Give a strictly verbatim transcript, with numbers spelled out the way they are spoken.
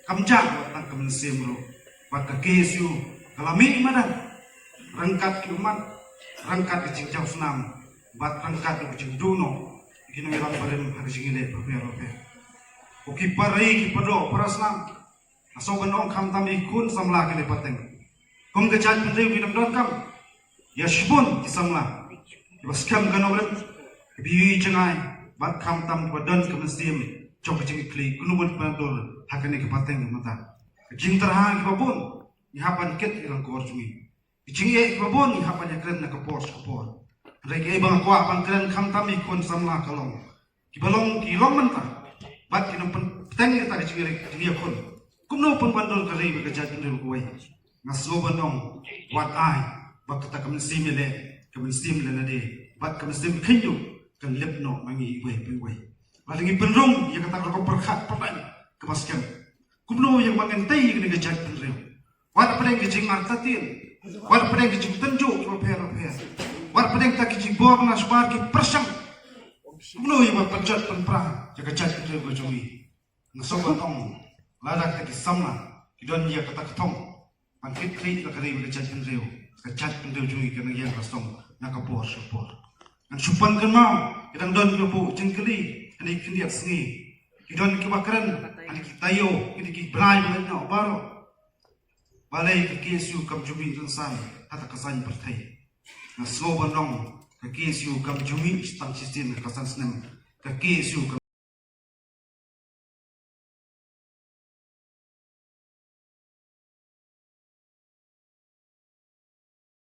Kam jah wat tang ka mynsiem ruh. Bad ka K S U ka la mih madan ryngkat ki ummat, ryngkat ka jingjaw snam, bad ryngkat ka jingduh noh ki nongïalam barim ha ka jingïaleh bapher bapher. Ko ki para ri, ki para doh para snam, nga sngew ban ong khamtam ïa ki khun samla kane pateng. Kum ka jaitbynriew ngi dang donkam ïa shibun ki samla kiba skhem ka nongrim, kiba ïohi jngai, bad khamtam kiba don ka mynsiem jong ka jingkitkhlieh kumno ban pyndur ha kane ka pateng mynta. Ka jingtyrha kiba bun ngi hap ban kit ïa la ka por jong ngi. Ka jingeh kiba bun ngi hap ban ïakren na ka por sha ka por. Hynrei kaei ba nga kwah ban kren khamtam ïa ki khun samla ka long kiba long, ki long mynta bad ki nang pyn-, pynbteng ïa kata ka jingïa, jingïakhun. Kumno pynban dur ka ri bad ka jaitbynriew kawei. Nga sngew ban ong, wat ai ba kata ka mynsiem ïaleh, ka mynsiem lehnohei bad ka mynsiem khyndiat kan lip noh ma ngi iwei pa iwei. Lada ngi pynrung ïa kata ka rukom pyrkhat pyrthei kaba skhem, kumno ïa kaba ngin tei ïa kane ka jaitbynriew? Wat pdeng ki jingartatien, wat pdeng ki jingtynjuh kiba pher bapher, wat pdeng kita ki jingbor na shabar ki pyrshang, kumno ïa kaba pynjot pynpra ïa ka jaitbynriew ka jong ngi? Nga sngew ban ong, lada kita ki samla ki don ïa kata ka thong ban kit khlieh ïa ka ri bad ka jaitbynriew, ka jaitbynriew jong ngi kan nang ïeng la sdang na ka por sha ka por. Ngan shu pan kynmaw, ki dang don kiba buh jingkylli ha kine ki khyndiat sngi. Ki don kiba kren ha kine ki taïew, kine ki bnai ba la ïaid noh baroh. Balei ka K S U kam ju mih ryngsan ha kata ka saiñ pyrthei? Nga sngew ban ong, ka K S U kam ju mih tang shisien ha ka san snem. Ka K S U kam